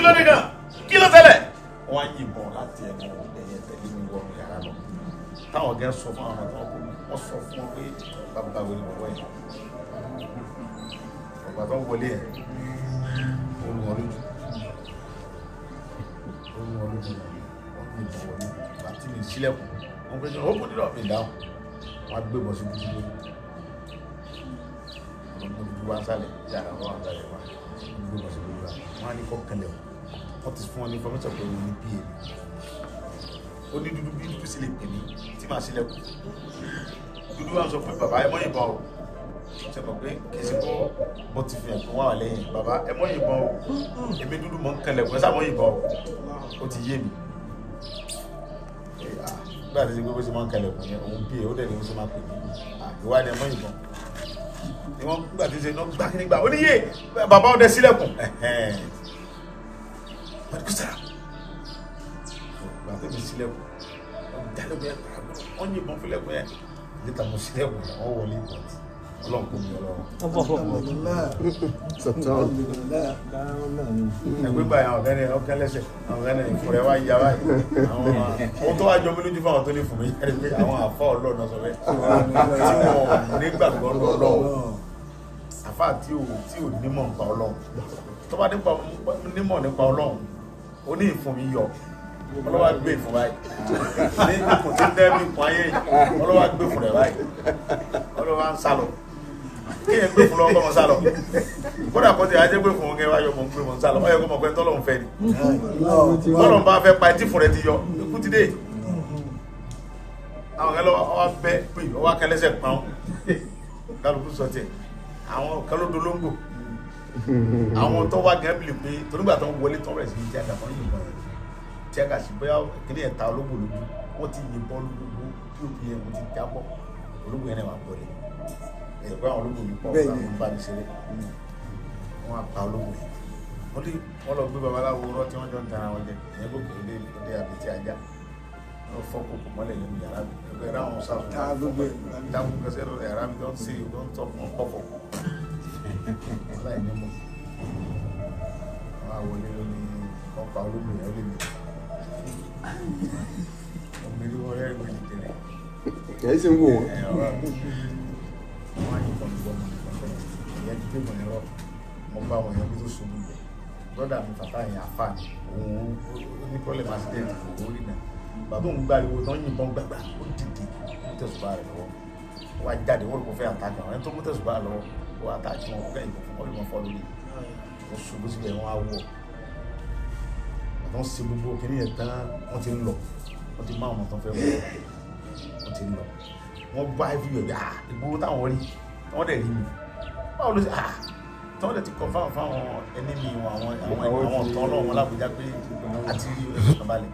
ló dé gan? Kí ló tẹ́lẹ̀? Wọ́n á yìnbọn láti ẹnu ẹ̀yẹ tẹ̀lé mi wọnú yàrá lọ. Táwọn gẹ́ sọ fún àwọn tó kú, wọ́n sọ fún wọn pé bàbá wo ni bàbá yẹn. Ọ̀gbà tó ń wọlé ẹ̀, ó lu wọn lójú. Ó lu wọn lójú. Wọ́n yìnbọn wọlé. Bàtí mi sílẹ̀kùn, wọ́n pẹ́ sọ, ó kú nílò mi dáhùn. Wọ́n á gbé bọ̀ sí dúdú lórí. Àwọn dúdú wá sálẹ̀, yàrá wọn wá sálẹ̀ wá. Wọ́n gbé bọ̀ sí dúdú wá. Wọ́n á ní kọ́ kẹlẹ̀ o. Wọ́n ti fún wọn ní information pé òun ní PA mi. Ó ní dúdú bí dúdú sì lè pè mí tí màá sílẹ̀kùn. Dúdú wá sọ pé bàbá ẹ mọ́ yìnbọn o. Ṣé mọ̀ pé kì í ṣe kó mo ti fi ẹ̀kún wá wà lẹ́yìn. Bàbá ẹ mọ́ yìnbọn o. Èmi dúdú mọ̀ ń kẹlẹ̀kùn ẹ sá mọ́ yìnbọn o. Ó ti yé mi. Nígbà tí gbogbo ṣe máa ń kẹlẹ̀kùn yẹn, òun bí ẹ ó dẹ̀ ní ó ṣe máa pè mí. Ìwà ni ẹ mọ́ yìnbọn. Ni wọ́n nígbà tí ṣe náà gbá kí nígbà ó níyè bàbá ọdẹ sílẹ̀kùn. Wọ́n ní kó sára. Ìgbà tó mi sílẹ̀kùn, wọ́n dálẹ́kùn yẹn, wọ́n yìnbọn fílẹ̀kùn yẹn. Níta mo sílẹ̀kùn yẹn, wọ́n wọlé ìbọn tí Ọlọ́run kò mi ọlọ́run. Ẹgbẹ́ gbà yẹn ọ̀gá ni ọ̀gá lẹ́sẹ̀, ọ̀gá ni ìfúnrẹ́ wá yá báyìí. Àwọn ohun tó wá jọ mí lójú fáwọn tó ní fún mi yára pé àwọn àfa Ọlọ́run náà sọ bẹ́ẹ̀. Tí wọn nígbàgbọ́ lọ́wọ́. Àfa tí ò nímọ̀ nípa Ọlọ́run. Tó bá nímọ̀ nípa Ọlọ́run, ó ní ìfún mi yọ. Ọlọ́wà gbé ìfún báyìí. Ní ikùn tí ń dẹ́ bí ikùn ayé yìí, Ọlọ́wà gbé fún rẹ̀ báyìí. Ọlọ́wà ń sálọ. Kéèyàn gbé fún lọ́wọ́ kọ́ mọ sálọ. Kódà kó ti ajẹ́ gbé fún ọ̀gẹ́ wáyọ̀ mọ̀ ń gbé mọ̀ ń sálọ. Ó yẹ kó mọ̀ pé tọ́lọ́run fẹ́ ni. Tọ́lọ́run bá fẹ́ pa etí fún rẹ̀ ti yọ. Ikú ti dé. Àwọn kan lọ́wọ́ wá bẹ́ pé ọwọ́ akẹ́lẹ́sẹ̀ pọ́n. Kálukú sọ tiẹ̀. Àwọn kan ló dolóńgbò. Àwọn tó wá gẹ́gẹ́ bìlì pé torígbà tó ń wọlé tó ń rẹ̀ sí ní tíágà tó ń yìnbọn yẹn. Tíágà sí bóyá kíní ẹ̀ ta ológbò lójú. Wọ́n ti yìnbọn lójú pop yẹn wọ́n ti jábọ̀. Ológbò yẹn náà wà bọ̀lẹ̀. Ẹ̀gbọ́n àwọn ológun yìí pọ̀ àwọn bá mi ṣeré. Wọ́n á pa ológun yìí. Wọ́n lọ gbé babaláwo rọ́ tí wọ́n jọ ń tara wọn jẹ. Ìyẹn gòkè òde òde àbètí ajá. Wọ́n fọ́ kókò mọ́lẹ̀ nínú yàrá mi. Ẹgbẹ́ rẹ̀ àwọn sáfù. Táwọn kẹsẹ̀ lọ yàrá mi tó ń ṣe tó ń tọ́ fún pọ̀fọ̀. Láì ní mọ̀. Wọ́n á wọlé lóní wọ́n pa ológun yẹn ó lè mi. Ọmọ ìlú wọn rẹ́rìn wọ́n ti tẹ̀lé. Kẹ̀ sí ń wò wọ́n. Wọ́n á yìnbọn lù ọmọ nìkan fẹ́ ìyẹn gbé mọ̀ ẹ̀rọ mo bá wọn yẹn bí tó ṣubú lẹ̀ brọ́dà mi fàtà yẹn àfà ni òun ó ní problem accident òun rí náà bàbá òun gbàriwo tán yìnbọn gbàgbà ó dìde mú tẹ̀sùbá rẹ̀ lọ́wọ́ ó wá jáde wọ́n kò fẹ́ àtàkì àwọn ẹni tó mú tẹ̀sùbá lọ́wọ́ ó àtàkì wọn kò yìnbọn fún wọn lè fọ́ lórí ó ṣubú síbẹ̀ wọ́n á wọ̀ àtọ́ ń ṣe gbogbo kìnì yẹn tán wọ́n ti ń lọ wọ́n ti má àwọn tán fẹ́ wọ̀ wọ́n ti ń lọ wọ́n bá everywhere ah ìgboro táwọn rí wọ́n dẹ̀ rí mi báwo ló ṣe ah tí wọ́n dẹ̀ ti confirm fáwọn ẹni mi wọn àwọn ọ̀tọ́ ọlọ́run wọn l'Àbújá pé àti rí ẹ̀sùn kan balẹ̀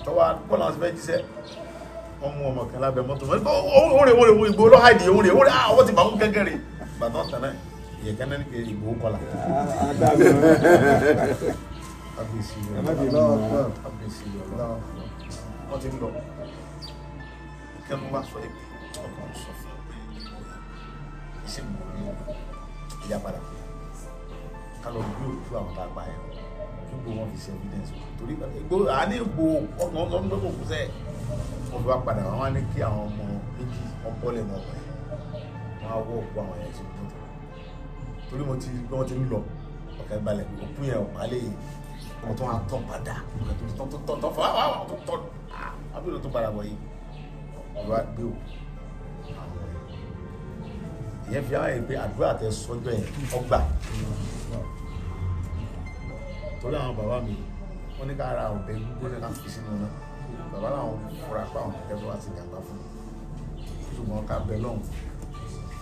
tọ́wọ́ bọ́lá wọn ti fẹ́ jíṣẹ́ wọ́n mú ọmọ kan lábẹ́ mọ́tò wọn òun rè òun rè Ìgbòho lọ́ hàìdì òun rè òun rè ah wọ́n ti bá wọn gẹ́gẹ́ rè gbàtọ́ tán náà ìyẹn kan náà ní Ìgbòho kọlà. Wọ́n ti ń lọ kẹ́nu wá sọ èpè ọkàn sọ fún iṣẹ́ mi ní ìyá padà ká lọ gbé òkú àwọn tá a pa yẹn kí gbogbo wọn fi ṣe evidence torí Ìgbòho àní Ìgbòho ọkàn sọ fún pé kò kú sẹ́ẹ̀ wọ́n fi wá padà wọ́n á ní kí àwọn ọmọ méjì wọ́n bọ́lẹ̀ náà wọ̀ yẹn wọ́n á wọ́ òkú àwọn yẹn sí mọ́tò torí mo ti wọ́n ti ń lọ ọkàn balẹ̀ òkú yẹn ọ̀pá lè wọ́n tún wá tán padà tán tán tán fún wa tó tán àbúrò tó padà bọ̀ yìí ọ̀rọ̀ àgbẹ̀ o ìyẹn fi hàn pé àdúrà tẹ sọ́jọ́ yẹn ọgbà torí àwọn bàbá mi wọ́n ní ká ra ọ̀bẹ gbígbóná ká fi sínú náà bàbá làwọn fura pa àwọn kẹ̀kẹ́ tó wá sí ìjàmbá fún mi ṣùgbọ́n ká bẹ lọ́hùn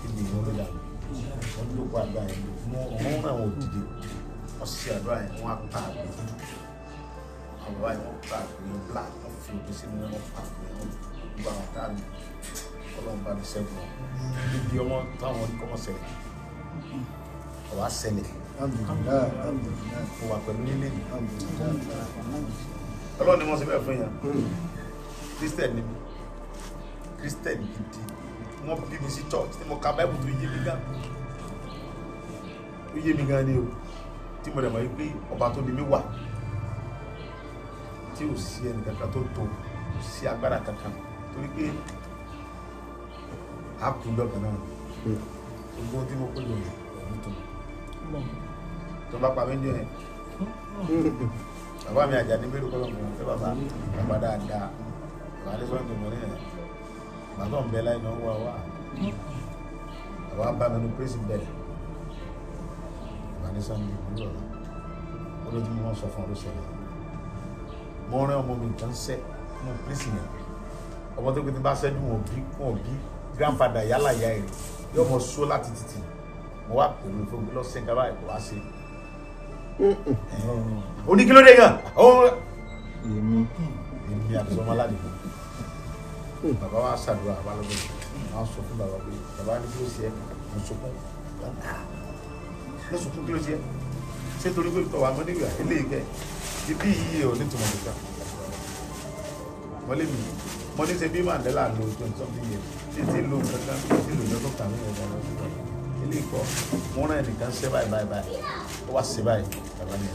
ibi ìwọ́n ló dàbí wọ́n ní lóko àdúrà yẹn mú ọ̀hún náà wọ́n dìde wọ́n ṣe àdúrà yẹn wọ́n á pa àgbẹ̀ dúdú àwọn bàbá yẹn wọ́n pa àgbẹ̀ yẹn black wọ́n fi òbí sínú náà wọ́n pa àgbẹ̀ yẹn gbogbo àwọn tá a lò Ọlọ́run bá mi ṣẹ́gun níbi ọmọ táwọn orí kọ́mọ ṣẹlẹ̀ ọ̀wá ṣẹlẹ̀ mo wà pẹ̀lú nílé mi Ọlọ́run ni wọ́n ṣe bẹ́ẹ̀ fún yàn Christian ni mi Christian gidi wọ́n bí mi sí church tí mo ka Bible tó yé mi gan tó yé mi gan ni o. Tí mo dẹ̀ mọ̀ wípé ọba tó ní mi wà tí ò sí ẹnì kankan tó tó kò sí agbára kankan torí pé a kú lọ́kàn náà gbogbo tí mo kó lò yẹn òun tó tó bá pa mí jẹ yẹn bàbá mi Àjàní Bello kọ́ lọ́kùnrin tẹ́ bàbá bàbá dáadáa bàbá alẹ́ sọ́ọ́ tòmọ́ ní yẹn bàbá ń bẹ láyé náà wá wá bàbá bá mi nu pírẹ́sì bẹ̀rẹ̀ bàbá ní sọ́ọ́ ní ìlú ọ̀la olójú mi wọ́n sọ fún ọ ló ṣẹlẹ̀ mo rán ọmọ mi kan sẹ́ mo pírẹ́sì yẹn ọmọ tó gbé bá sẹ́jú wọn bí grandfather yálà ìyá rẹ̀ yóò mọ só láti títì mo wá pẹ̀lú ìfowópamọ́ lọ́sẹ̀ nǹkan báyìí kò wá sí i oníkílódé gan èmi àti ọmọ aládìgbò bàbá wa ṣàdúrà bàbá lọ́gbọ̀n wọn sọ fún bàbá pé bàbá ní kí ló ṣe é mo sunkún mo sunkún kí ló ṣe é ṣé torí pé tọwọ́ àmọ́ nígbà eléyìí kẹ ibi yìí ò ní tùmọ̀ nìkan wọ́n lé mi mo ní ṣe bí Mandela lo 20-something years títí lo kankan títí lo lọ́dún kan ní ọ̀gá lọ́dún eléyìí kọ́ mo rán ẹnìkan ṣe báyìí báyìí báyìí ó wá ṣe báyìí bàbá mi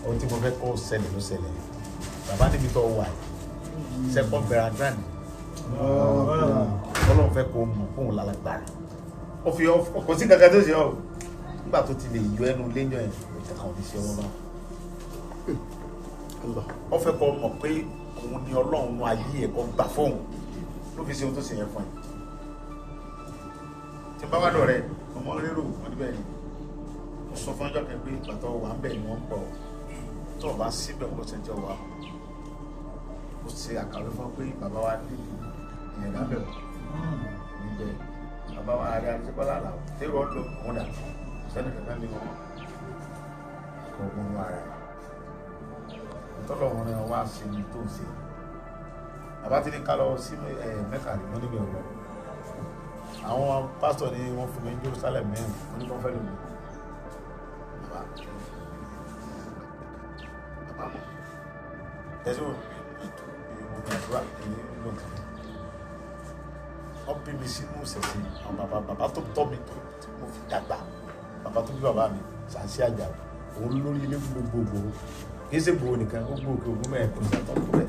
ohun tí mo fẹ́ kọ́ ṣẹlẹ̀ ló ṣẹlẹ̀ bàbá níbi tó wà yìí second veranda ni Ọlọ́run fẹ́ kó mọ̀ kóun lálágbára ó fi ọkọ̀ sí kankan tó ṣe ọ́ nígbà tó ti lè yọ ẹnu léyàn ẹ̀ kankan ò ní ṣe ọmọ bá ó fẹ́ kó mọ̀ pé òun ni Ọlọ́run nu ayé ẹ̀ kó gbà fóun ló fi ṣe ohun tó ṣe yẹn fún ẹ tí n bá wà lọ́rẹ̀ ọmọ rírò wọn níbẹ̀ ni mo sọ fún ọjọ́ kan pé bàtà wà ń bẹ̀ ni wọ́n ń pọ̀ tó o bá síbẹ̀ kó ṣẹjọ́ wa ó ṣe àkàwé fún pé bàbá wa ní ìyẹn lábẹ́ ò níbẹ̀ bàbá wa ààrẹ àdìsíkọ́lá àlàó tẹ́rọ lọ òun dà sẹ́ni kankan ní wọn kò gún un ara rẹ̀ ìtọ́lọ̀ wọn ni wọ́n á ṣe ní tó ń ṣe bàbá ti ní ká lọ sí Mẹ́kà ní wọ́n níbi ọ̀rọ̀ àwọn pásítọ̀ ni wọ́n fún mi ní Jerusalem mẹ́rin wọ́n ní kí wọ́n fẹ́ lò mí bàbá bàbá mọ̀ tẹ̀síwọ̀n àdúrà èyí ló kàn wọ́n bí mi sínú ìṣẹ̀ṣe àwọn bàbá bàbá tó tọ́ mi tó tí mo fi dàgbà bàbá tó bí bàbá mi Sàǹsí Àjà òun lórí ilé gbogbogbò kì í ṣe gbòò nìkan ó gbòòkè ògùn mẹ́rin kò sí àtọ́ tó bẹ̀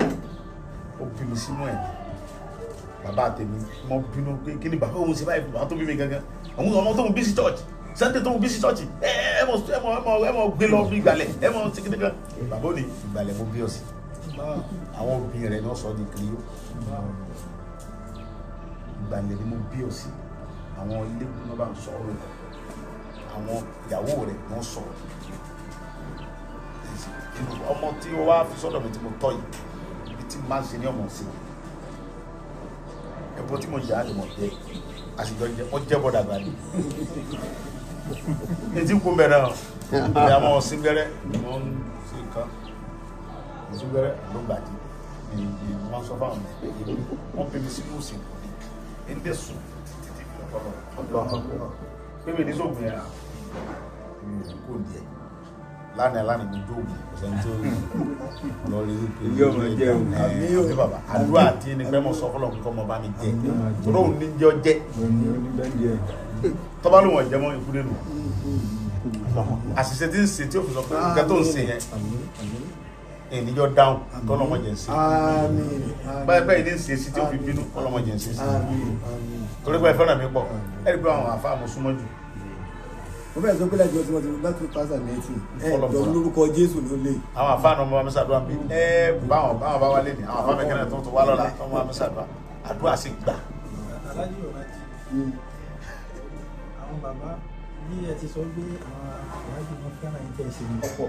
ó bí mi sínú ẹ̀ bàbá tèmi mo bínú pé kí ni bàbá òun ṣe báyìí bàbá tó bí mi gangan òun ọmọ tó ń bí sí church Sunday tó ń bí sí church ẹ ẹ mọ ẹ mọ ẹ mọ ẹ mọ gbé lọ bí ìgbàlẹ̀ ẹ mọ ṣe kíni kan bàbá ò ní ìgbàlẹ̀ mo bí ọ sí àwọn obìnrin rẹ náà sọ di kiri ó ìgbàlẹ̀ ni mo bí ọ sí àwọn ilé náà bá ń sọ̀rọ̀ àwọn ìyàwó rẹ náà sọ̀rọ̀ ọmọ tí ó wá fi sọ́dọ̀ mi tí mo tọ́ yìí ibi tí máa ń ṣe ní ọmọ sí ẹbọ tí mo yà á lè mọ̀ jẹ́ àṣìjọ jẹ ọ jẹ́ bọ́dà gbà ní. Etí kú mẹ́rẹ̀ ọ̀ ìyá mọ̀ sí gbẹ́rẹ́ mọ̀ ń ṣe nǹkan mọ̀ sí gbẹ́rẹ́ ló gbàdí ní wọ́n sọ fáwọn ọmọ wọn bí mi sínú òsì ní ndé sùn títí tí mi lọ́kọ́ pé mi ní sóògùn yẹn mi ò kó díẹ̀ lánàá lánàá mi dóògùn kò sẹ́ni tó lọ rí pé àbí bàbá àdúrà tí ní pẹ́ mọ̀ sọ fọlọ́ kíkọ́ mọ̀ bá mi jẹ tọ́lọ́ òun ní jẹ́ ọ jẹ́ tọ́ba ló wọ̀n jẹ́ mọ́ ikú nínú àṣìṣe tí ń ṣe tí ó fi sọ pé nǹkan tó ń ṣe yẹn ènìyàn dáhùn kọ́lọ́mọ jẹ́ ń ṣe báyìí báyìí ní ń ṣe sí tí ó fi bínú kọ́lọ́mọ jẹ́ ń ṣe sí torí pé ẹ fẹ́ràn mi pọ̀ ẹ̀rí pé àwọn àfa mo súnmọ́ jù. Mo fẹ́ sọ pé láti ọdún tí wọ́n ti 2019 ẹ jọ lórúkọ Jésù ló lè. Àwọn àfa náà mo bá mi ṣàdúrà bí ẹ báwọn báwọn bá wá lé ní àwọn àfa mẹ́kẹ́rẹ́ tó wá lọ́la tó wá mi ṣàdúrà àdúrà sì gbà. Aláàjì ọ̀rájì àwọn bàbá bí ẹ ti sọ pé àwọn aláàjì wọn fẹ́ràn ìtẹ̀ ìṣèlú púpọ̀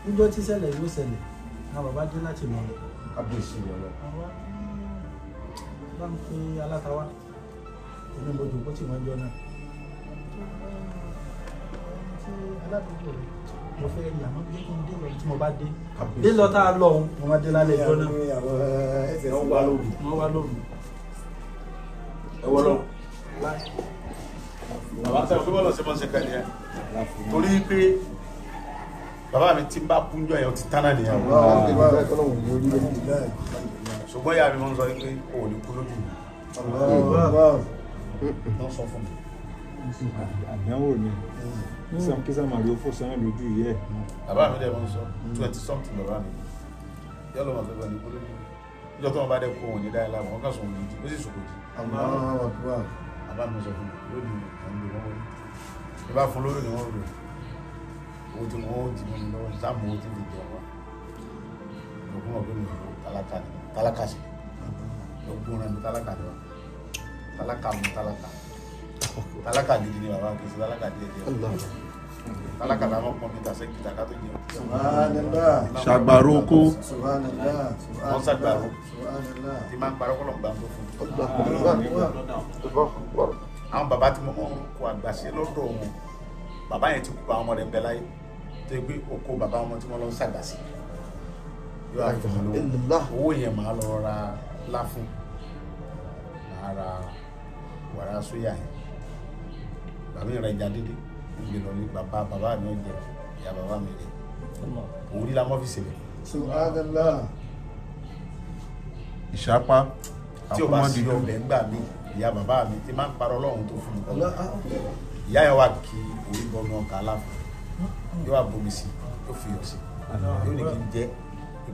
níjọ́ tí ṣẹlẹ̀ yóò ṣẹlẹ̀ àwọn bàbá dé láti lọ. Kábíyèsí wọ lọ. Àwọn bá ń pe alátawa èmi mo jòkó tí wọ́n jọ náà. Tí aládùúgbò rẹ̀ mo fẹ́ rí àmọ́ bí kí n dé lọ tí mo bá dé. Dé lọ tá a lọ òun mo máa dé lálẹ́ ìjọ náà. Wọ́n wá lóru. Wọ́n wá lóru. Ẹ wọ́ lọ. Bàbá sẹ́wọ̀n pé bọ́lá ṣe máa ń ṣe kẹ́ni ẹ. Torí pé bàbá mi ti ń bá kúnjọ yẹn ó ti tán náà nìyẹn o. Ṣùgbọ́n ìyá mi máa ń sọ pé o ò ní kú lójú mi. Wọ́n sọ fún mi. Àdánwò ni. Kí sàmàlì ó fò sánà lójú yẹ. Bàbá mi dẹ̀ mọ́ ń sọ 20 something bàbá mi yọ lọ́mọ fẹ́ gbọ́n ní kúló ní ìjọ tó wọn bá dẹ̀ kó wọn ní dáyà láwọn wọn kà sùn òun jí ó sì sùn kò jí. Allahu Akbar. Bàbá mi sọ fún mi yóò di àwọn ìlú wọn wọlé ìbá fún lórí ni wọn rò owó tí wọn ó jí mọ́ mi lọ́wọ́ sáàmù owó tí mi jẹ wá òkú mọ̀ pé mi ò tálákà ni tálákà sí ogun rẹ̀ mi tálákà ni wa tálákà mi tálákà tálákà gidi ni bàbá kìí ṣe tálákà díẹ̀ díẹ̀ tálákà làwọn pọn mi tàṣẹ kìtà ká tó jẹun. Subhanallah. Ṣàgbàrò oko. Subhanallah. Wọ́n ṣàgbàrò. Subhanallah. Tí máa ń parọ́ kọ́lọ̀ gbà tó fún un. Allahu Akbar. Àwọn bàbá tí mo mọ̀ ń kó àgbàṣe lọ́dọ̀ wọn, bàbá yẹn ti kú, àwọn ọmọ rẹ̀ ń bẹ láyé tó yẹ pé oko bàbá wọn tí wọ́n lọ ń ṣàgbàṣe yóò á fún mi lówó, owó yẹn màá lọ ra láfún, màá ra wàrà sóyà yẹn, bàbá mi ra ẹja dídí ń gbé lọ ní bàbá bàbá mi ò jẹ, ìyá bàbá mi jẹ òun rí la mọ́ fi ṣèlè. Subhanallah. Ìṣápá. Tí o bá sí Àkúmọ́díjú. ọbẹ̀ ńgbà mi, ìyá bàbá mi ti máa ń parọ́ Ọlọ́run tó fún mi kọ́. Allah. Ìyá yẹn wà kí orí bọnu ọkà aláfọ, yóò wá bomi sí, yóò fi iyọ̀ sí, yóò ní kí n jẹ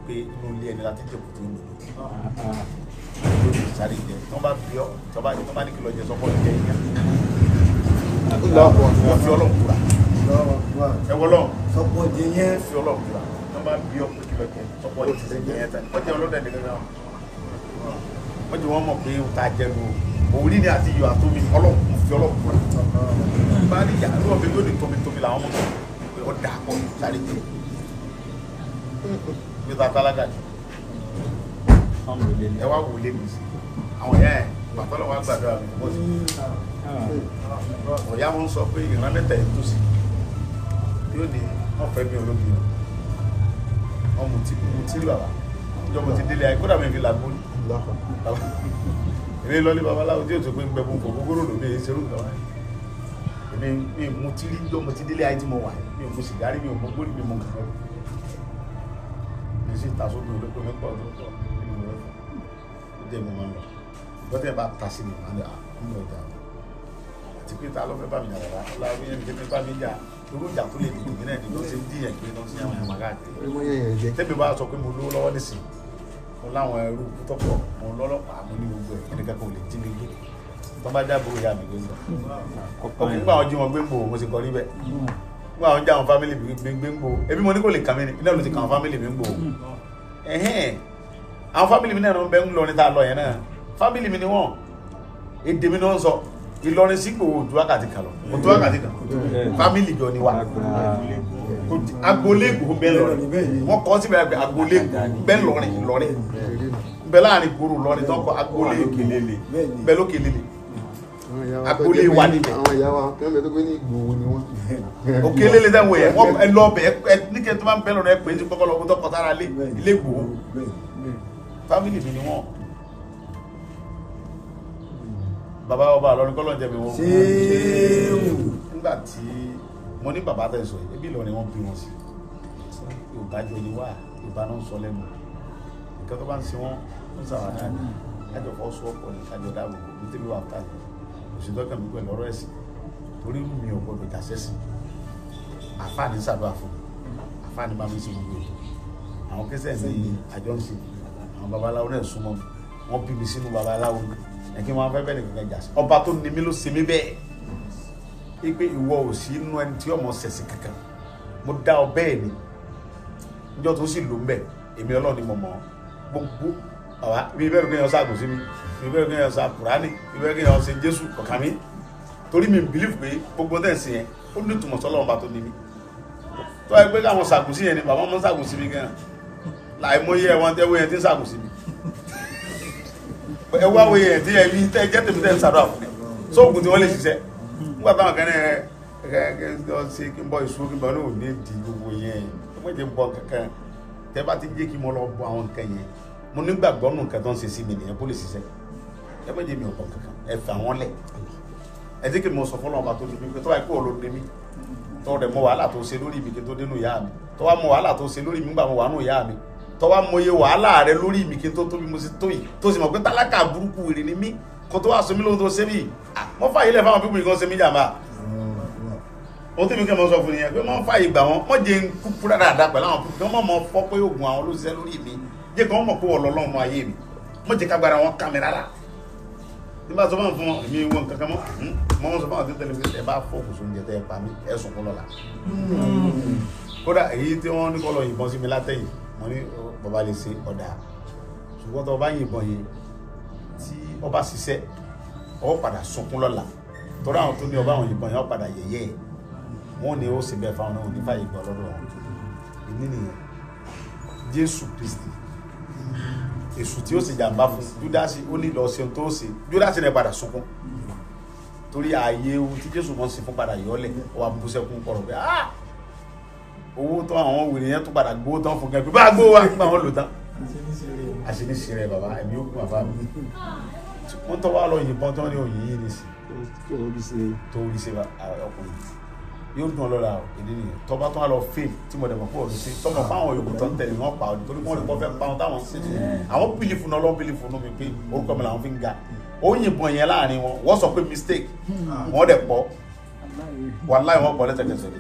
pé inú ilé ẹni láti jẹ kùtù ń lò yóò ní sáré jẹ tí wọ́n bá bí ọ tí wọ́n bá ní kí lọ jẹ sọpọ jẹ yín Allahu wọ́n Akbar. fi Ọlọ́run kura. Allahu Akbar. Ẹ wọlọ́run. Sọpọ̀ jẹ yẹn. Fi Ọlọ́run kura, tí wọ́n bá bí ọ pé kí lọ jẹ sọpọ jẹ yẹn tán wọ́n jẹ ọlọ́dẹ nìkan náà wọ́n jẹ wọ́n mọ̀ pé ó ta jẹ lu òwúrí ni àti iyọ̀ àtomi. Ọlọ́run fi Ọlọ́run kura bá ní ìyá ló wọ́n fi yóò ní tómi làwọn mọ̀ pé ó dà pọ̀ sáré jẹ bí ta tálákà jù. Ẹ wá wò lé mi sí àwọn yẹn bàtọ́lọ̀ wá gbàdúrà mi bọ́ sí ọ̀yá wọn sọ pé ìran mẹ́ta yìí tó sí yóò ní wọ́n fẹ́ mi olómi o wọn mú tí mú tí rí bàbá ìjọ mo ti délé ayé kódà mi fi làgbó ní bàbá èmi lọlé babaláwo tí yóò tó pé ń gbẹ fún kòkòrò lómi èyí ṣerú nǹkan wáyé èmi mi mú tí rí ìjọ mo ti délé ayé tí mo wà mi ò mu sìgárì, mi ò mú gbórí, mi mú nǹkan mi sì ta sómi olóko mi pọ̀ tó pọ̀ nínú rẹ̀ ó dé mo máa ń lọ gbọ́dọ̀ bá ta sí mi máa ń lọ ń lọ jà àti pé ta ló fẹ́ bá mi jà bàbá ọlọ́run yẹn ní bá mi jà irú ìjà tó lè dìbò mí náà ni ló ti ń dìyàn pé ló ń sin àwọn ẹ̀ma káàkiri. Orí mọ́ yẹn yẹn jẹ. Tẹ́mi bá sọ pé mo lówó lọ́wọ́ nísìnyí, mo láwọn ẹrú tọ́pọ̀, mo lọ́lọ́pàá, mo ní gbogbo ẹ̀, ẹnìkan kan ò lè jí mi gbé tó bá dáàbò ìyá mi gbé ń bọ̀ ọkùnrin nígbà wọn jí wọn gbé ń bò mo sì kọ rí bẹ́ẹ̀ nígbà wọn já àwọn family mi gbé ń bò ebi mo ní kò lè kàn mí ni iná ló ti kàn àwọn family mi ń bò ẹ̀hẹ́n àwọn family mi náà ń bẹ ń lọ ní tá a lọ yẹn náà family mi ni wọ́n èdè mi ni wọ́n sọ Ìlọrin sípò ojú wákàtí kan lọ ojú wákàtí kan family jọ ni wa agboolé Ìgbòho bẹ́ẹ̀ lọrin wọ́n kọ́ síbẹ̀ pé agboolé Ìgbòho bẹ́ẹ̀ lọrin Ìlọrin bẹ́ẹ̀ láàrin gbòòrò lọrin tó ń kọ́ agboolé bẹ́ẹ̀ lókè lélẹ̀ agboolé wa níbẹ̀. Àwọn ìyá wa kí wọ́n bẹ tó gbé ní Ìgbòho ni wọ́n. Òkè lélẹ̀ dáhùn yẹn wọ́n ẹ lọ bẹ̀ ẹ níkẹ́ tó máa ń bẹ́ẹ̀ lọ́rọ̀ ẹ pé ní kọ́kọ́ lọ́kọ́ tó kọ́ sára lé ilé Ìgbòho family mi ni wọ́n bàbá ọba àlọ́rin kọ́lọ́ jẹ́ mi wọ́n. Ṣéwù. Nígbà tí mo ní bàbá tẹ̀ sọ yìí ebi Ìlọrin wọ́n bí wọn sí Yorùbá jọ ni wá Yorùbá náà ń sọ lẹ́nu nǹkan tó bá ń ṣe wọ́n ń sàwádà ní kájọ fọ́ sọ ọ̀pọ̀ ní kájọ dáàbò bò ní tẹ́lẹ̀ wà fà ní òṣèlú ọkàn mi pẹ̀lú ọ̀rọ̀ ẹ̀sìn torí irú mi ò gbọdọ̀ jà sẹ́sìn àfáàní ṣàdúrà fún mi àfáàní bá mi ṣe gbogbo ètò àwọn kẹsẹ̀ ní àjọ ń ṣe àwọn babaláwo náà súnmọ́ mi wọ́n bí mi sínú babaláwo ni ẹ̀ kí wọ́n fẹ́ bẹ́ẹ̀ nìkan jà sí ọba tó ní mi ló ṣe mí bẹ́ẹ̀ ipe ìwọ ò sí inú ẹni tí ọmọ ṣẹ̀sìn kankan mo dá ọ bẹ́ẹ̀ ni níjọ́ tó sì lò ń bẹ̀ èmi Ọlọ́run ni mo mọ̀ ọ́ gbogbo bàbá mi bẹ́ẹ̀ kéèyàn ṣàgùn sí mi mi bẹ́ẹ̀ kéèyàn ṣe Kùránì mi bẹ́ẹ̀ kéèyàn ṣe Jésù kọ̀ọ̀kan mi torí mi believe pé gbogbo tẹ̀ ń sìn yẹn ó ní ìtumọ̀ sọ́lọ́run bá tó ní mi tó ẹ pé káwọn ṣàgùn sí yẹn ni bàbá mọ́ ṣàgùn sí mi gan láìmọye ẹ̀wọ̀n tẹ́wọ́ yẹn ti ń ṣàgùn sí mi ẹ wá wo yẹn tí ẹ yí tẹ́ jẹ́ tèmi tẹ́ ń ṣàdúrà fún mi sóògùn tí wọ́n lè ṣiṣẹ́ nígbà táwọn kan ní ẹ ẹ ẹ ṣe kí n bọ ìṣó kí n bọ ní òní di gbogbo yẹn ẹ mọ̀ jẹ́ n bọ kankan tẹ́ bá ti jẹ́ kí mo lọ bọ àwọn nǹkan yẹn mo nígbàgbọ́ nù nǹkan tó ń ṣe sí mi nìyẹn kó lè ṣiṣẹ́ ẹ mọ̀ jẹ́ mi ò bọ kankan ẹ fà wọ́n lẹ̀ ẹ jẹ́ kí mo sọ fọlọ́run bá tó ní mi pé tó bá yẹ kó o lò ní mi tó rẹ̀ mọ wàhálà tó ṣe lórí mi kí n tó dénú ìyá mi tó wá mọ wàhálà tó ṣe lórí mi nígbà mo wà nù ìyá mi tó wá mọ iye wàhálà rẹ lórí mi kí n tó tóbi mo sì tó yìí tó sì mọ̀ pé tálákà burúkú wèrè ni mí kó tó wá sọ mí lóhun tó ṣe mí mo fà yílẹ̀ fáwọn pípọ̀ nǹkan ṣe mí jàmbá Ohun tí mi kẹ́ mọ́ sọ fún nìyẹn pé wọ́n fààyè gbà wọ́n, wọ́n jẹ́ ń kúkú dáadáa pẹ̀lú àwọn kúkú, wọ́n mọ̀ fọ́ pé oògùn àwọn ló ṣiṣẹ́ lórí mi, jẹ́ kí wọ́n mọ̀ pé wọ́n lọ́lọ́run ayé mi, wọ́n jẹ́ kágbára wọn ká mi rárá. Nígbà tó bá ń fún wọn, èmi wọn kankan mọ́, mọ́ wọn sọ fún àwọn tó tẹ̀lé pé ẹ bá fọ́ kùsùn oúnjẹ tẹ́ ẹ pa mí, ẹ sunkún lọ́la. Kódà èyí tí wọ́n ní kọ́ lọ yìnbọn sí mi látẹ̀yìn, mo ní bàbá lè ṣe ọ̀dà, ṣùgbọ́n tó bá yìnbọn yìí tí ọba ṣiṣẹ́, ọ padà sunkún lọ́la, torí àwọn tó ní ọba àwọn yìnbọn yẹn ọ padà yẹ̀yẹ́ ẹ̀, wọ́n ní ó sì bẹ́ẹ̀ fáwọn náà nífà ìgbà lọ́dọ̀ wọn. Ìní nìyẹn Jésù Kristi, èṣù tí ó sì jàǹbá fún Júdásì, ó ní lọ ṣe ohun tó ṣe, Júdásì náà padà sunkún torí ààyè ewu tí Jésù mọ̀ sí fún padà yọ̀ọ́lẹ̀, ó wà bú sẹ́kún kọ̀rọ̀ pé ah owó tán àwọn wèrè yẹn tó padà gbówó tán fún gẹ́gẹ́ bá gbówó wa nígbà wọn lò tán. Àṣeníṣe rẹ bàbá, ẹ̀mí ó kún àfa mi. Wọ́n tọ́ wá lọ yìnbọn tán ní òyìn yìí nìsín tó rí ṣe ọkùnrin yóò dùn ọlọ́ra ìdí nìyẹn. Tọ́ba tó wà lọ fail tí mo dẹ̀mọ̀ pé ọ̀dùn sí tọ́mọ̀ fún àwọn yòókù tó ń tẹ̀lé wọn pa ọdún torí wọ́n lè kọ́ fẹ́ pa wọn táwọn sí àwọn bìlífù náà lọ́n bìlífù náà mi pé orúkọ mi làwọn fi ń ga. Ó yìnbọn yẹn láàrin wọn, wọ́n sọ pé mistake, wọ́n dẹ̀ pọ̀ wàláì wọ́n pọ̀ lẹ́sẹ̀kẹsẹ̀.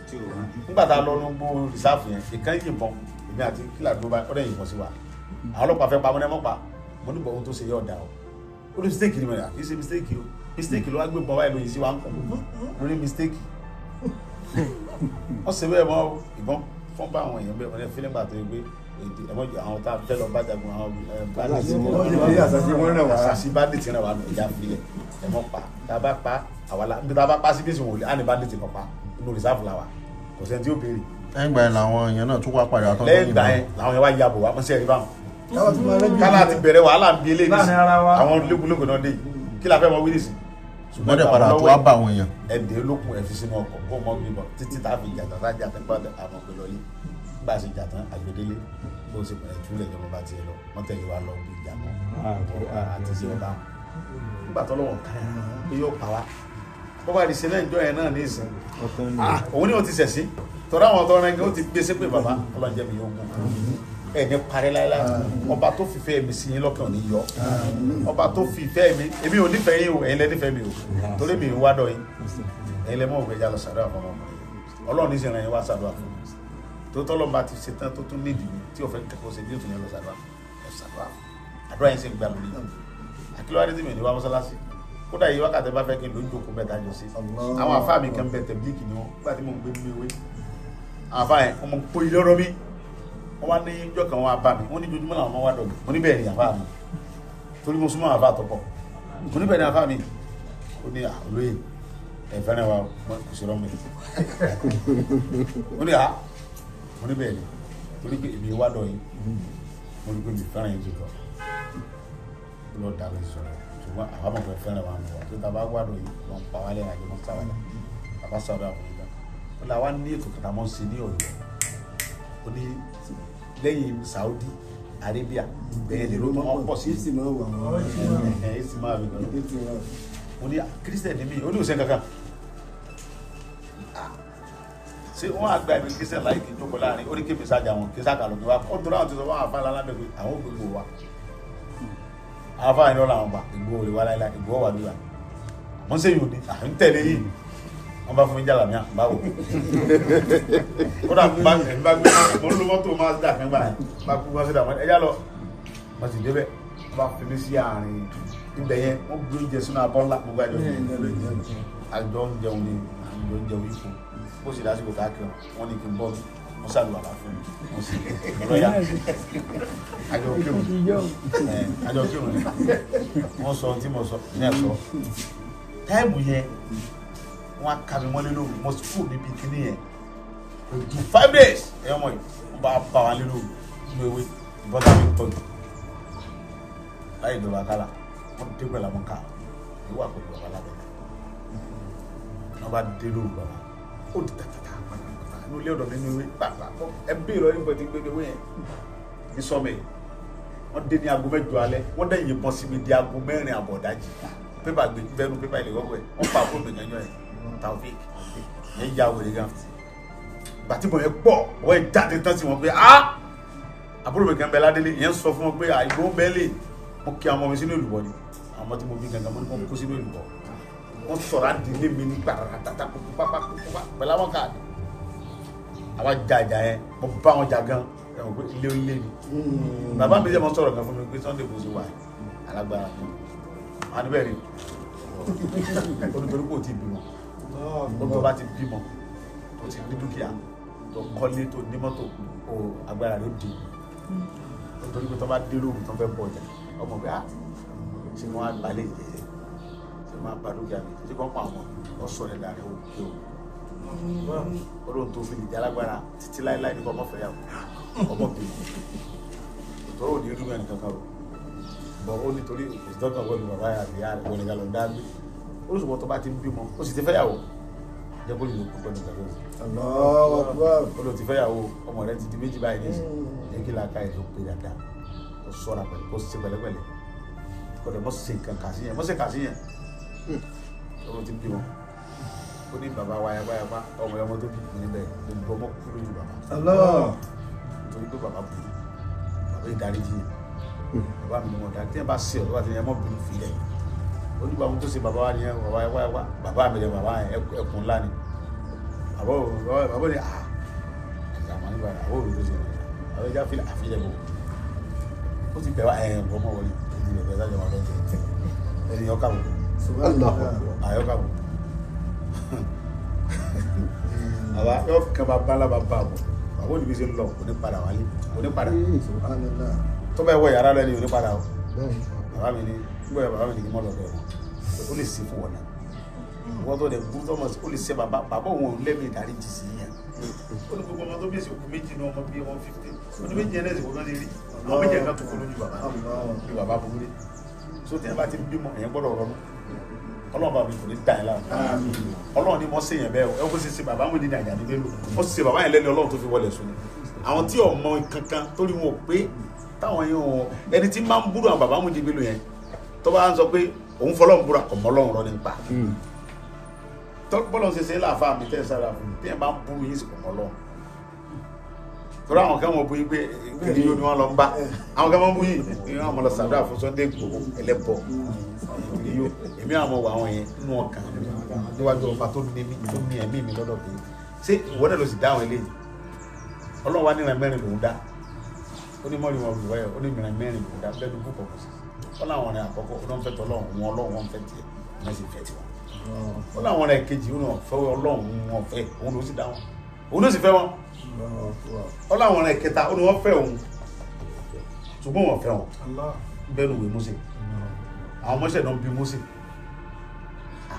Nígbà tá a lọ nínú rìsáàfù yẹn, ìkan yìnbọn, èmi àti kílà dúró báyìí, ó dẹ̀ yìnbọn sí wa. Àwọn ọlọ́pàá fẹ́ pa mọ́ ní ẹ mọ́ pa, mo ní bọ̀ ohun tó ṣe yẹ ọ̀dà o. Ó ní mistake ni mo yà, kì í ṣe mistake o, mistake ló wá gbé bọ́ báyìí lóyìn sí wa ń kọ́ lórí mistake. Wọ́n ṣe bẹ́ẹ̀ mọ́ ìbọn fọ́n bá àwọn èèyàn bẹ́ẹ̀, wọ́n ní fílẹ̀ gbà tó yẹ pé ẹ̀mọ́jọ àwọn tá a fẹ́ lọ bá jagun àwọn àṣàṣì bandit rẹ̀ wà nù ìjà filẹ̀ ẹ̀mọ́ pa tá a bá pa àwa la níbi tá a bá pa sí bísí wòlé á ní bandit kan pa inú rìsáàfù la wà, kò sẹ́ni tí ó béèrè. Lẹ́yìn ìgbà yẹn làwọn èèyàn náà tún wá padà tán. Lẹ́yìn ìgbà yẹn làwọn yẹn wá yabò wá mọ́sẹ̀ rí báwọn. Kálá ti bẹ̀rẹ̀ wàhálà ń bi eléyìí àwọn lókùlókù náà dé yìí kí la fẹ́ mọ wíìlì sí. Ṣùgbọ́n dẹ̀ padà tó wá bá àwọn èèyàn. Ẹ̀dẹ̀ olókun ẹ̀ fi sínú ọkọ̀ kó mọ́ gbìbọn títí tá a fi jà tán tá a jà tán gbọ́dọ̀ àwọn ọ̀gbẹ́ lọ́lé bá a ṣe jà tán àgbẹ̀délé bó ṣe pẹ̀lẹ́ túlẹ̀ jọba bá tiẹ̀ lọ wọ́n tẹ̀lé wa lọ bí ìjà mọ́ àti ṣe ọba wọn. Nígbà tó lọ́wọ́ kan pé yóò pa wá bó bá di ṣe lẹ́yìn ìjọ yẹn náà ní ìsìn òun ni ó ti ṣẹ̀sí tọ́ra àwọn tọ́ra ẹni ó ti gbé sépè bàbá ọlọ́njẹ́ mi yóò gùn ẹ ní parí láéláé. Ọba tó fìfẹ́ mi sí yín lọ́kàn ní yọ, ọba tó fìfẹ́ mi, èmi ò nífẹ̀ẹ́ yín o, ẹ̀yin lẹ nífẹ̀ẹ́ mi o, torí mi ń wá dọ̀ yín, ẹ̀yin lẹ mọ̀ ògbẹ́jà lọ sàdúrà fún ọmọkùnrin yìí, Ọlọ́run ní sìnrìn yín wá sàdúrà fún mi tó tọ́lọ́ bá ti ṣetán tó tún nídìí mi tí òfin kẹ́kọ̀ọ́ ṣe bí ó tún yẹn lọ sàdúrà ẹ sàdúrà fún àdúrà yín sì ń gbà lórí àkìlọ́wádé tí mi ò ní wá mọ́sálásí kódà yìí wákàtí bá fẹ́ kí n ló ń jókòó mẹ́ta jọ sí àwọn àfáà mi kan bẹ tẹ̀blíkì ni wọ́n nígbà tí mò ń gbé mi wé àwọn àfáà yẹn wọ́n mọ̀ pé ilé ọ̀rọ̀ mi wọ́n wá ní ijọ́ kan wọ́n á bá mi wọ́n ní ojoojúmọ́ làwọn máa wá dọ̀ mi mo ní bẹ́ẹ̀ ni àfáà mi torí mo súnmọ́ àfáà tọ́pọ̀ mo ní bẹ́ẹ̀ ni àfáà mi ó ní olóyè ẹ fẹ́ràn wa kò sí rọ́ọ̀mù mo ní à mo ní bẹ́ẹ̀ ni torí pé èmi wá dọ̀ yín mo ní pé mi fẹ́ràn yín tó tọ̀ lọ dàrú ìsọ̀rọ̀ ṣùgbọ́n àwa mọ̀ pé fẹ́ràn wa mọ̀ wá tó ta bá wá dọ̀ yín wọ́n pa wálé àjọ mọ́ sáwálẹ̀ bàbá sọ̀rọ̀ àwọn ìgbà ó là wá ní ètò kàtà mọ́ sí ní Ọ̀yọ́ ó ní lẹ́yìn Saudi Arabia bẹ́ẹ̀ lè ló máa pọ̀ sí ẹ̀ máa rí gan mo ní Christian ní mi ó ní òsèǹ kankan ṣé wọ́n á gba ìwé Christian láì kí n jókòó láàrin ó ní kí mi sájà wọn kí sáà kàlọ́ kí wá ó dúró àwọn ti sọ fún àwọn afáàlà lábẹ́ pé àwọn gbogbo wa àwọn afáàlà ní ọ̀làwọn gbà Ìgbòho lè wá láìláì Ìgbòho wà lóra wọ́n ṣe yòó ni à ń tẹ̀lé yìí wọ́n bá fún mi jàlámíà báwo kódà bá bá gbé mo ń lo mọ́tò Mazda kan gbà bá kú Mazda wọn ẹ̀yà lọ mo sì débẹ̀ wọ́n bá fi mí sí àárín ibẹ̀ yẹn wọ́n gbé oúnjẹ sínú abọ́ ńlá gbogbo àjọ àjọ ń jẹun ni àjọ ń jẹun yìí bó sì lásìkò káàkiri wọn ní kí n bọ́ wọ́n ṣàlùwàlá fún mi wọ́n sì lọ́yà àjọ kírun àjọ kírun ni wọ́n sọ ohun tí mo sọ ní ẹ̀sọ́ táìmù yẹn wọ́n á ka mi mọ́lé lóru mo sì kúrò níbi kíní yẹn kò ju 5 days ẹ̀yọ́ mọ̀ yìí wọ́n bá bá wa lé lóru nínú ewé ìbọn tá mi tọ́jú láyé ìjọba kálá wọ́n dé pẹ̀lú àwọn ká ìwà pẹ̀lú bàbá lábẹ́ wọ́n bá dé lóru bàbá ó di tàtàtà pàtàkì ní ilé ọ̀dọ̀ mi nínú ewé pàpà ẹ bí ìrọ̀ nípa ti gbé ní ewé yẹn ní sọ́mẹ̀ wọ́n dé ní aago 8 alẹ́ wọ́n dẹ̀ yìnbọn sí mi di aago 4 àbọ̀ dájì pépà gbé bẹ́ẹ̀nu pépà ilé wọ́pẹ́ wọ́n pa àbúrò mi gangan yẹn Taofik yẹn ya wèrè gan gbàtí bọ̀ yẹn pọ̀ wọ́n yẹn jáde tán sí wọn pé ah àbúrò mi kan bẹ ládélé yẹn sọ fún wọn pé àìgbó bẹ́ẹ̀ lè mo kí àwọn ọmọ mi sínú èlùbọ́ ni àwọn ọmọ tí mo bí gangan mo ní kó kó sínú èlùbọ́ Wọ́n sọ̀rọ̀ àdìlé mi ní gbàrà tata pápá pẹ̀lú àwọn káàdì. Àwa ja ìjà yẹn, mo bá wọn jà gan, ẹ̀wọ̀n pé ilé onílé ni. Bàbá mi jẹ́ mọ́ sọ̀rọ̀ gan fún mi pé Sunday bó ṣe wà alágbára ni. Wọ́n á ní bẹ́ẹ̀ ni, ó ní torí kò tí ì bímọ. Ó tó bá ti bímọ, tó ti ní dúkìá, tó kọ́lé, tó ní mọ́tò, ó agbára ló dé. Nítorí pé tó bá dé lóru tó fẹ́ bọ̀ ọjà, ọmọ pé ah ṣé wọ́n á gbalẹ̀ jẹ́, ṣé wọ́n á ba dúkìá mi, ṣé wọ́n pa àwọn ọ̀sọ̀ rẹ̀ láàrin òkè o. Ó lóun tó fi lè jẹ́ alágbára títí láéláé ní kọ́ ọmọ fẹ́yàwó, ọmọ bímọ. Tọ́rọ̀ òní rí mẹ́rin kankan o. Bọ̀ ó nítorí ìdọ́kàn wọlé bàbá àti ìyá rẹ̀ wọlé galọ̀ dá gbé. Ó sì wọ́n tó bá ti ń bímọ, ó sì ti fẹ́yàwó. Jẹ́ kó lè lò púpọ̀ nígbà tó. Allahu Akbar. Ó lò ti fẹ́yàwó, ọmọ rẹ̀ ti di méjì báyìí nísìnyí. Jẹ́ kí làákà ẹ̀ ló pé dáadáa. Kó sọ́ra pẹ̀lú, kó ṣe pẹ̀lẹ́pẹ̀lẹ́. Kó dẹ̀ mọ́ ṣe nǹkan kà sí yẹn, mọ́ ṣe kà sí yẹn. Ó lò ti bímọ. Ó ní bàbá wa yapa ọmọ ọmọ tó bí níbẹ̀ gbogbo ọmọ kú lójú bàbá. Allah. Nítorí pé bàbá burú, bàbá ìdáríjì yẹn. Bàbá mi ni mo dá tí ẹ bá ṣe ọ̀rọ̀ bá ti yẹn mọ́ bínú filẹ̀. Ó ní bàbá tó ṣe bàbá wa nìyẹn, bàbá yapa yapa bàbá mi lẹ bàbá yẹn ẹkùn ńlá ni. Bàbá bàbá ni ah àmọ́ nígbà yẹn àbọ̀ òbí tó ṣe bàbá ìjà filẹ̀ àfilẹ̀ bò. Ó ti bẹ̀ wá ẹ̀ ọmọ wọlé ó ti bẹ̀ bẹ̀ sáyẹn wà lọ́jọ́ ẹni yọ kàwé àyọ kàwé. Bàbá yọ kàn bá bá lábàá bá bọ̀ bàbá òbí ṣe lọ kò ní padà wálé kò ní padà. Subhanallah. Tó bá wọ yàrá lọ ni ò ní padà o. Bàbá mi ní gbọ́ bàbá mi ní kí n mọ̀ lọ́dọ̀ wọn ó lè ṣe fún wọn náà wọ́n tó lè bú tọ́mọ̀ ó lè ṣe bàbá bàbá òun ò lẹ́mìí ìdáríjì sí yẹn. Ó ní gbogbo ọmọ tó bí èsì òkú méjì ní ọmọ bíi 150 ó ní méjì yẹn lẹ́sìn kó kán ṣe rí àwọn méjì yẹn kan tó kó lójú bàbá bí bàbá burú dé. So tí yẹn bá ti bímọ èyàn gbọ́dọ̀ rọnú. Ọlọ́run bá mi kò ní dà yín láàmú. Ọlọ́run ni mo ṣe yẹn bẹ́ẹ̀ o. Ẹ kó ṣe ṣe bàbá wọn ní Àjàní Bello ó ṣe bàbá yẹn lẹ́ni Ọlọ́run tó fi wọlé sùn ni. Àwọn tí ọmọ kankan torí wọn ò pé táwọn yẹn ò ẹni tí máa ń búrò àwọn bàbá wọn Bello yẹn tó bá ń sọ pé òun fọlọ́run búra ọmọ Ọlọ́run rọ nípa bọ́lọ̀ ṣe ṣe láàfáà mi tẹ́ sára fún mi tí ẹ̀ bá ń búrú yín sí ọmọ Ọlọ́run. Torí àwọn kan wọ́n bú yín pé kiri yóò ní wọ́n lọ ń bá àwọn kan wọ́n bú yín ní wọ́n lọ sàdúrà fún Sunday Igboho ẹlẹ́bọ kiri yóò èmi àwọn wọ àwọn yẹn nínú ọkàn níwájú ọba tó ní mi tó ní ẹ̀mí mi lọ́dọ̀ pé ṣé ìwọ náà ló sì dá àwọn eléyìí. Ọlọ́run wa níran mẹ́rin lòún dá ó ní mọ́rin wọn wíwáyọ̀ ó ní mìíràn mẹ́rin lòún dá bẹ́ẹ̀ ló kú kọ̀ọ̀kan sí ó láwọn ọ̀rẹ́ àkọ́kọ́ ó náà fẹ́ tọ́ Ọlọ́run wọn Ọlọ́run wọn fẹ́ tiẹ̀ wọn sì fẹ́ tiwọn ó láwọn ọ̀rẹ́ kejì ó náà fẹ́ Ọlọ́run wọn fẹ́ òun ló sì dá wọn òun ló sì fẹ́ wọn ó láwọn ọ̀rẹ́ kẹta ó ní wọ́n fẹ́ òun ṣùgbọ́n wọ́n fẹ́ wọn bẹ́ẹ̀ ló wé Mósè àwọn ọmọọṣẹ́ náà bí Mósè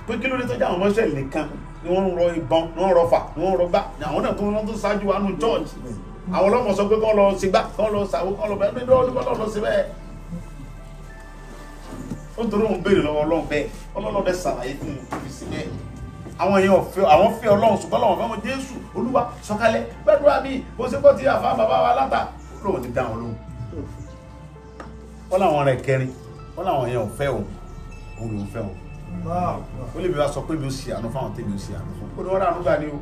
pé kí ló dé tó jẹ́ àwọn ọmọọṣẹ́ nìkan ni wọ́n ń rọ ìbọn ni wọ́n ń rọ fà ni wọ́n ń rọ gbá ni àwọn náà tó ń tó ṣáájú wa nù church àwọn ọlọ́mọ sọ pé kán lọ sí gbá kán lọ sàwó kán lọ bẹ́ẹ̀ ní ọlọ́mọ lọ sí bẹ́ẹ̀ ó ń torí òun béèrè lọ́wọ́ Ọlọ́run bẹ́ẹ̀ Ọlọ́run bẹ́ẹ̀ ṣàlàyé fún un fi sí bẹ́ẹ̀ àwọn èèyàn fẹ́ àwọn fẹ́ Ọlọ́run ṣùgbọ́n Ọlọ́run fẹ́ wọn Jésù Olúwa sọ̀kalẹ̀ gbàdúrà mi bó ṣe gbọ́ ti àfa bàbá wa látà lóun ti dá wọn lóhùn wọ́n láwọn ọ̀rẹ́ kẹrin wọ́n láwọn èèyàn fẹ́ òun òun lòún fẹ́ òun ó lè mi wá sọ pé mi ò ṣe àánú fáwọn tèmi ò ṣe àánú fún ó ní wọ́n rà àánú gbà ní o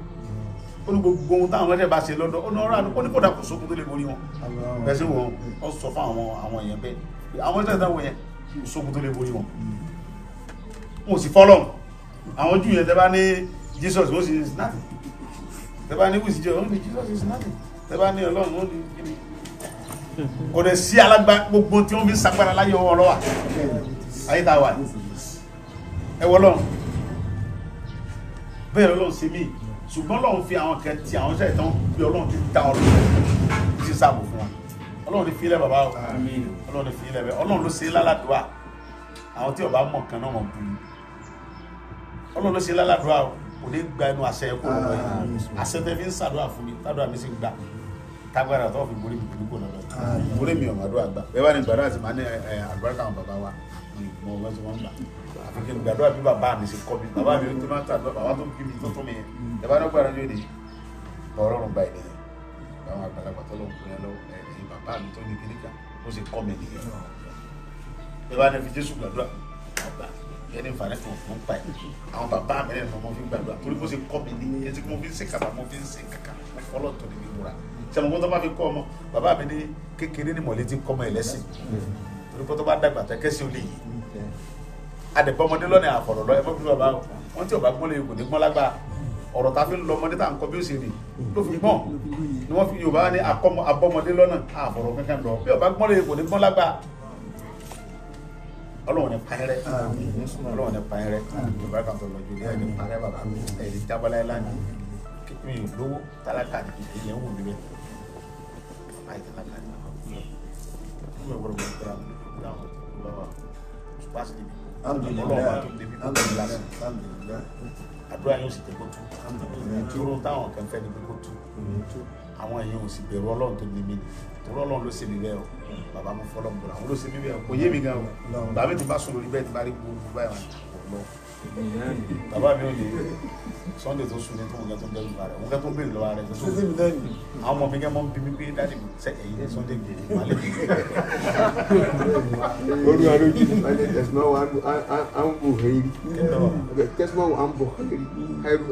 ó ní gbogbo ohun táwọn ẹlẹ́dẹ̀ bá ṣe lọ́dọ̀ ó ní wọ́n rà àánú ó ní kódà kò sókun tó lè borí wọn bẹ́ẹ̀ sí wọn ó sọ fún àwọn èèyàn bẹ́ẹ̀ àwọn ẹlẹ́dẹ̀ táwọn yẹn kò sókun tó lè borí wọn wọn ò sì fọ́lọ́run àwọn Júù yẹn tẹ́ bá ní Jesus wọ́n sì is nothing tẹ́ bá ní wíìsì jẹ́ wọ́n ní Jesus is nothing tẹ́ bá ní Ọlọ́run wọ́n ní kíni kò dẹ̀ sí alágbá gbogbo tí wọ́n fi ń sagbára láyé ọwọ́ ọlọ́wà ayé tá a wà ẹ wọ Ọlọ́run bẹ́ẹ̀ Ọlọ́run ṣe mí ṣùgbọ́n Ọlọ́run fi àwọn kan ti àwọn iṣẹ́ ìtàn bí Ọlọ́run ti dá Ọlọ́run ti sáàbò fún wa Ọlọ́run ti fi ilẹ̀ bàbá o Ọlọ́run ti fi ilẹ̀ bẹ́ẹ̀ Ọlọ́run ló ṣe lálàdúrà àwọn tí ó bá mọ̀ kan náà mọ̀ bú ni Ọlọ́run ló ṣe lálàdúrà o kò ní gba ẹnu àṣẹ ẹ̀kọ́ lọ́dọ̀ yìí àṣẹ tẹ fi ń ṣàdúrà fún mi tàdúrà mi sì ń gbà tágbára tó fi borí mi kò ní kò lọ́dọ̀ borí mi ọ̀mọ̀dúrà gbà bẹ́ẹ̀ bá ní gbàdúrà sì máa ní àlùbáríkà àwọn bàbá wa mọ ọgbọ́n tí wọ́n gbà àfi kí n gbàdúrà bí bàbá mi ṣe kọ́ mi bàbá mi tó máa ń tàdúrà bàbá tó bí mi tó tó mi yẹn ẹ bá ní gbàdúrà yóò ní ọlọ́run gba ènìyàn báwọn àgbàlagbà tó lọ́n kúnlẹ̀ lọ́wọ́ ẹ̀yìn bàbá mi tó ní kíní kan ó sì kọ́ mi nìyẹn ẹ bá ní fi Jésù gbàdúrà bàbá ẹni nfààní fún fún pa ẹ àwọn bàbá mi lẹ́nu mo fi gbàdúrà torí bó ṣe kọ́ mi ní etí mo fi ń ṣe kàtà mo fi ń ṣe kàkà mo fọlọ́ tó ní mi múra sẹ́mu kó tó bá fi kọ́ ọmọ bàbá mi ní kékeré ní mọ̀lẹ́ ti kọ́ ọmọ ẹlẹ́sìn torí kó tó bá dàgbà tẹ́ kẹ́sì ó lè yí Adẹ̀bọ́mọdé lọ́nà àfọ̀rọ̀ lọ ẹ̀fọ́ bí bàbá wọn tí ò bá gbọ́n lè kò ní gbọ́n lágbá ọ̀rọ̀ ta fi ń lọ ọmọdé tá à ń kọ bí ó ṣe rìn ló fi gbọ́n ni wọ́n fi Yorùbá ní abọ́mọdé lọ́nà àfọ̀rọ̀ kankan lọ bí ò bá gbọ́n lè kò ní gbọ́n lágbá. Ọlọ́run ní payẹ́rẹ́, Ọlọ́run ní payẹ́rẹ́, Yorùbá kan tó lọ́jọ́ ní ẹni payẹ́rẹ́ bàbá ẹni jábọ́lá ẹ̀ lánàá mi ò lówó tálákà ní ilẹ̀ ń wù mí bẹ́ẹ̀ bàbá yìí tálákà ní bàbá mi ò gbọ́dọ̀ gbọ́dọ̀ lọ́wọ́ pàṣẹ níbi Ọlọ́run bá tó débi kó tó lásán àdúrà yóò sì tẹ kó tú dúró táwọn kan fẹ́ níbi kó tú àwọn èèyàn ò sì bẹ̀rù Ọlọ́run tó ní mí ni torí Ọlọ́run ló ṣe mí bẹ́ẹ̀ o bàbá mo fọlọ́ bọ̀rọ̀ àwọn ló ṣe mí bẹ́ẹ̀ o kò yé mi gan o bàbá mi ti bá sùn lórí bẹ́ẹ̀ ti bá rí gbogbo báyìí wọn lọ bàbá mi ò ní Sunday tó sùn ní tó nǹkan tó ń dẹ́rù rẹ̀ nǹkan tó ń béèrè lọ́wọ́ rẹ̀ tó sùn àwọn ọmọ mi kẹ́ mọ́ bí mi pé dáàdì mi sẹ́ èyí ní Sunday gbèrè wálé. Olúwa lójú tẹ̀síwájú à ń bò hẹ́rì tẹ̀síwájú à ń bò hẹ́rì hẹ́rì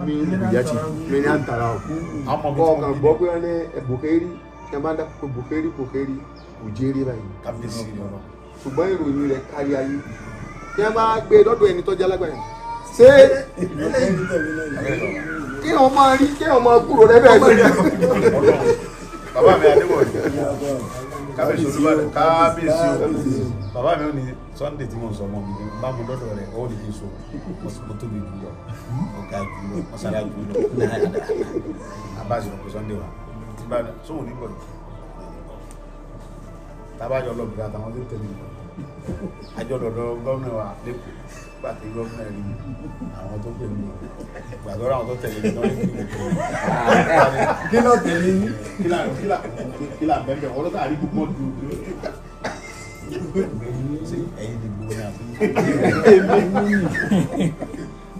mi ìyàtì mi ní àǹtara o. Kọ̀ọ̀kan gbọ́ pé wọ́n ní Buhari kí a máa ń dákọ̀ Buhari Buhari kò jẹ́rìí báyìí. Kábíyèsí ọ̀rọ̀. Ṣùgbọ́n ìròyìn rẹ̀ kárí ayé kí a máa gbé lọ́dọ̀ ẹni tọ́jú alágbára ṣé kí wọ́n máa rí kí wọ́n máa kúrò rẹ bẹ́ẹ̀ sí. Bàbá mi Adébọ̀dé kábíyèsí Olúbàdàn kábíyèsí o bàbá mi ò ní Sunday tí mo sọ ọmọ mi ní bá mo dọ́dọ̀ rẹ̀ ó ní kí n so mo tóbi jù lọ ọ̀gá jù lọ mọ́sálá jù lọ abáṣe lọ pé Sunday wa tí bá sóhun nígbọ̀ yìí tábàjọ lọ bìrì àtàwọn tó tẹ̀lé mi àjọ lọ́dọ̀ gómìnà wa lẹ́kọ̀ọ́ pàtẹ gómìnà rí àwọn tó pè mí gbàdúrà àwọn tó tẹ̀lé mi lọ́wọ́ kí kí ló tẹ̀lé yín kí là bẹ́ẹ̀ wọ́n lọ́tà àrí gbogbo ju ṣe ẹ̀yin ni gbogbo náà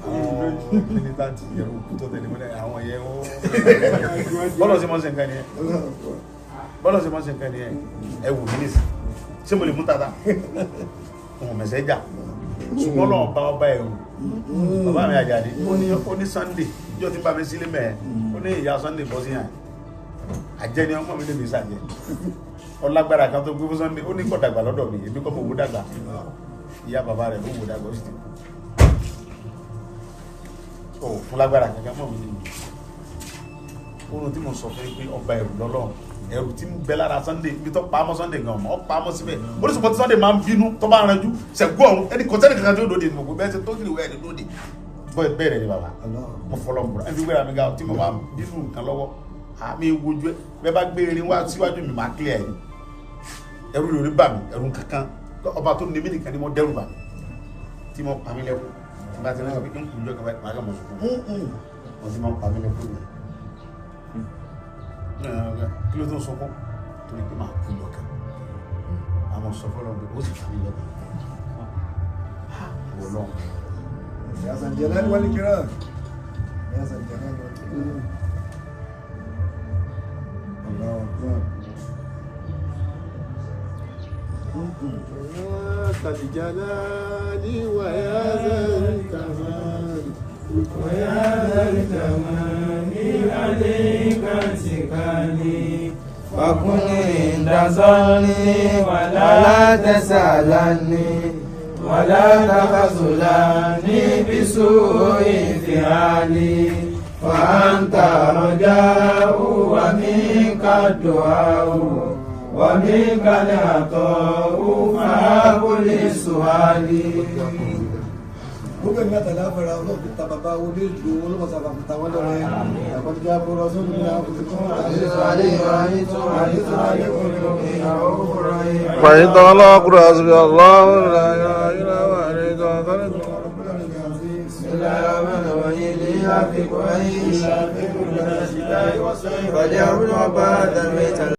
àwọn militanti yẹn kú tó tẹ̀lé mọ́lẹ̀ àwọn yẹn ó bọ́lọ̀ sí mọ́ sí nǹkan nìyẹn bọ́lọ̀ sí mọ́ sí nǹkan nìyẹn ẹ wù mí nìsín ṣé mo lè mú tata òun mẹsẹ̀ jà ṣùgbọ́n lọ́wọ́ bá ọba ẹ̀rù bàbá mi Àjàdí ó ní Sunday yóò ti bá mi sílé mẹ́ẹ̀ ó ní ìyá Sunday bọ́ sí yàn àjẹni ọmọ mi lè mi sàjẹ ọlágbára kan tó gbé fún Sunday ó ní kò dàgbà lọ́dọ̀ mi èmi kọ́ mo wò dàgbà ìyá bàbá rẹ̀ ló wò dàgbà ó sì ti kú ó fún lágbára kankan mọ́ mi lè mi oorun tí mo sọ fún yín pé ọba ẹ̀rù lọ́lọ́run ẹ̀rù tí ń bẹ lára Sunday ibi tó pamọ́ Sunday gan ọmọ ọ pamọ́ síbẹ̀ oríṣiríṣi tí Sunday máa ń bínú tó bá ń ranjú ṣẹ̀gbọ́n ọ̀run ẹni kò sẹ́ni kankan tí ó dòde nìgbò bẹ́ẹ̀ ṣe tó kiri wẹ́ẹ̀ ni dòde bẹ́ẹ̀ rẹ̀ ni bàbá mo fọlọ́ ń bọ̀rọ̀ ẹni gbéra mi ga tí mo máa ń bínú nǹkan lọ́wọ́ àmì wojú ẹ bẹ́ẹ̀ bá gbé erin wá síwájú mi máa clear ẹ̀ ẹ̀rù lórí bà mí ẹ̀rù kankan ọba tó ní mí nìkan ni mo dẹ́rù bà mí tí mo pa mí lẹ́kún tí bá ti rán mi ń kú jọ kaba màá kà mọ̀ sùkú wọ́n ti máa ń pa mí lẹ́kún mi kí ló tó ń sunkún torí pé máa kú lọ́kàn àwọn sọ fọlọ́ pé ó sì pa mí lẹ́kún wọ́n lọ́n. Ya zal jalal wal ikram. Ya zal jalal wal ikram. Allahu akbar. يا ذا الجلال ويا ذا الكمال ويا ذا الكمال عليك اتكالي وكن عند ظني ولا تسألني ولا تخذلني بسوء فعالي وأنت رجاء ومنك الدعاء ومنك العطاء فهب لي سؤالي. Gbogbo ẹ̀mí àtàlẹ́ àfẹ́ra ọlọ́run fi ta bàbá wo ní ìlú olómọ̀sáfà fi ta wọ́n lọ́rẹ́ àkọ́jọ́ àbúrò sódù ní àwọn òṣìṣẹ́ فإن الله حسبي الله لا إله إلا هو عليه توكلت. بسم الله الرحمن الرحيم لإيلاف قريش فليعبدوا رب هذا البيت.